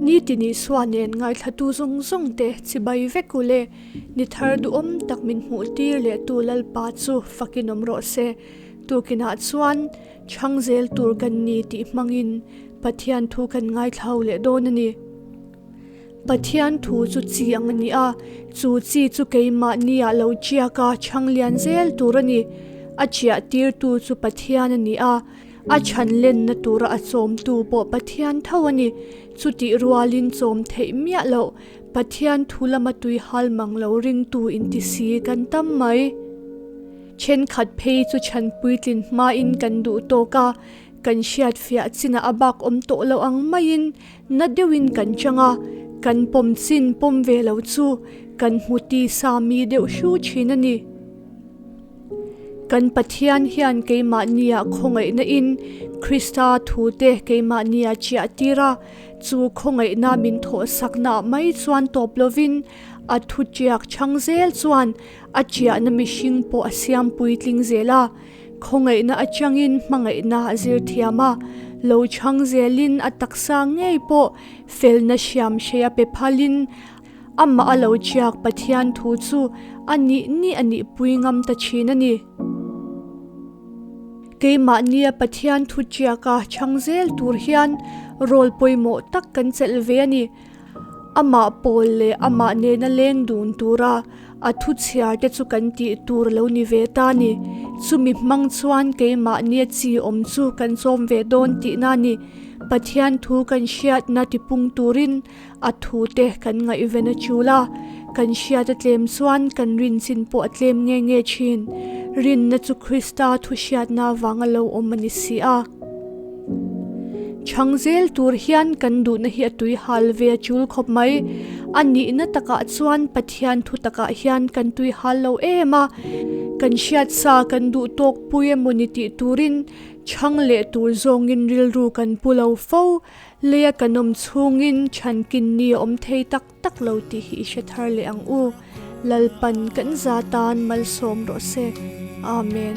Nitin Isua nen ngaithlatu zawng zawng te chibai vek u le. Ni thar duhawm tak min hmuh tir leh tu Lalpa chu fakin awm rawh se. Tukinah chuan chhang zel tur kan ni tih hmangin Pathian thu kan ngaithlau leh dawn a ni. Pathian thu chu chi ang a ni a, chu chi chu keimahnia lo chiak a chhang lian zel tur a ni. A chiah tirtu chu Pathian a ni a, a chhan lenna tura a chawmtu pawh Pathian tho a ni. Chutih rualin chawm theih miah loh Pathian thu lama tui hal mang lo ringtu inti si kan tam mai. Thenkhat phei chu chhan puitlin hmain kan duh tawk a, kan hriatfiah chinah a bak awm tawh lo ang maiin Na deuhin kan chang a, kan pawm chin pawm ve lo chu kan hmu tisa mi deuh hru thin a ni. Kan Pathian hian keimahnia khawngaihna in Krista thu te keimahnia chiah tir a, chu khawngaihna min thawhsakna mai chuan tawp lovin a thu tiak chhang zel chuan a chiahna mihring pawh a siam puitling zel a. Khawngaihna atangin hmangaihna a zir thiam a, lo chhang zelin a taksa ngei pawh felna hriam hreia pe phalin amah a lo chiak Pathian thu chu a nih nih a nihpui ngam ta thin a ni. Keimahnia Pathian thu chiaka chhang zel tur hian role pawimawh tak kan chelh ve a ni. Amah pawl leh amah nena leng dun tura a thu chhiar te chu kan tih tur lo ni ve ta ni. Chumi hmang chuan keimahnia chi awm chu kan chawm ve dawn tihna ni. Pathian thu kan hriatna tipung turin a thu te kan ngaihven a chul a, kan hriat a tlem chuan kan rinchin pawh a tlem nge nge thin. Rinna chu Krista thu hriatna avanga lo awm a ni si a. Chhang zel tur hian kan duhna hi a tui hal ve a chul khawp mai. A nihna takah chuan Pathian thu takah hian kan tui hal lo em a, kan hriat sa kan duh tawk pui emaw ni tih turin chhang leh tur zawngin rilru kan pu lo fo. Leia kan awm chhungin chhankin ni a awm thei tak tak lo tih hi i hre thar leh ang u. Lalpan kan za tan malsawm rawh se. Amen.